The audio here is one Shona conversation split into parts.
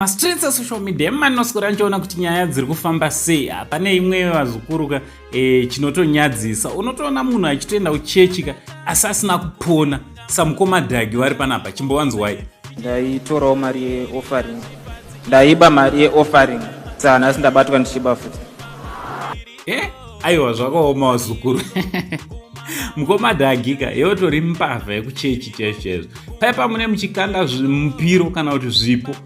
Mastreets esocial media emanoswera nichiona kuti nyaya dziri kufamba sei. Hapane imwe vazukuru ka chinotonyadzisa, unotoona munhu achitoenda kuchechi ka asi asina kupona. Samukoma Dhagi vari panapa, chimbowanzwai. Ndaitorawo mari yeoffering, ndaiba mari yeoffering, saka nhasi ndabatwa ndichiba futi. Aiwa, zvakaoma vazukuru. Mukoma Dhagika yotori mbavha yekuchechi chaizvo chaizvo. Paipa mune muchikanda mupiro kana kuti zvipo,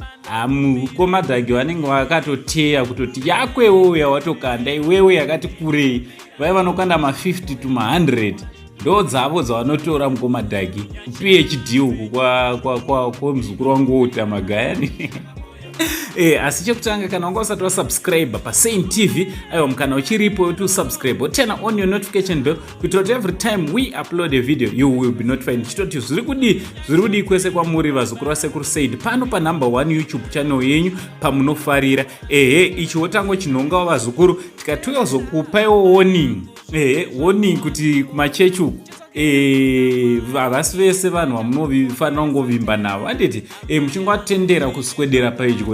mukoma Dhagi vanenge vakatoteya kutoti yako iwewe yawatokanda iwewe yakati kurei. Vai vanokanda ma50 to ma100 ndo dzavo dzavanotora. Mukoma Dhagi kuPhD uku kwemuzukuru wangu wouta magayani. Asi chekutanga, kana wanga usati wasubscribe paSaint TV, aiwa, mukana uchiripo wekuti usubscribe, woturn on your notification bell kuitira kuti every time we upload a video you will be notified. Ndichitoti zviri kudii, zviri kudii kwese kwamuri vazukuru vasekuru Said pano panumber 1 YouTube channel yenyu pamunofarira. Ehe, ichi wotango chinhongawo vazukuru, tikatiuya warning, ehe, warning kuti kumachechi uku havasi vese vanhu vamunofanira kungovimba navo, handiti? Muchingoatendera kuswedera pedyo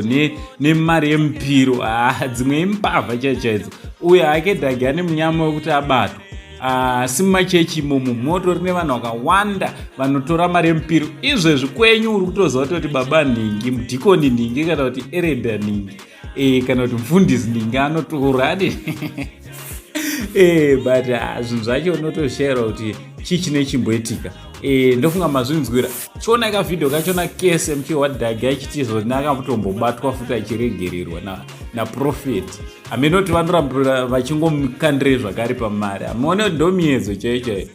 nemari yemupiro, dzimwe imbavha chaidzo chaidzo. Uye hake Dhagi ane munyama wekuti abatwa, asi mumachechi imomo motori nevanhu vakawanda vanotora mari yemupiro. Izvezvi kwenyu uri kutoziva kutoti baba nhingi, mudhikoni nhingi, kana kuti elder nhingi, kana kuti mufundisi nhingi anotora adi. But zvinhu zvacho unotoshayira kuti chii chine chimboitika. Ndofunga mazvinzwira. Chionai kavhidhio kachona kese muchihwa Dhagi achitizvo akatombobatwa futi achiregererwa naprofeti. Haminoti vanoramba vachingomukandire zvakare pamari. Hamuone kuti ndo miedzo chaiyo chaiyo?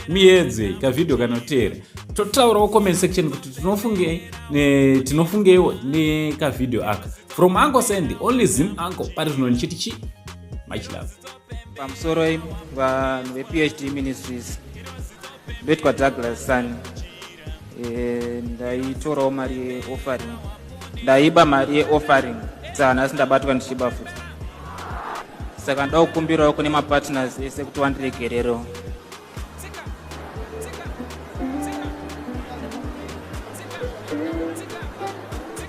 Miedzo kavhidhio kanoteera. Totaurawo comment section kuti tinofungei, tinofungeiwo nekavhidhio aka. From Uncle Sandy, only Zim uncle, pari zvino ndichiti chi much love. Pamusoro vanhu vePhD Ministries, ndoitwa Douglas Sun. Ndaitorawo mari yeoffering, ndaiba mari yeoffering, saka nhasi ndabatwa ndichiba futi. Saka ndoda kukumbirawo kune mapartners ese kuti wandiregererewo.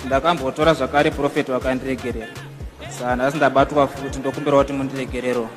Ndakambotora zvakare, prophet wakandiregerera, saka nhasi ndabatwa futi, ndokumbirawo kuti mundiregererewo.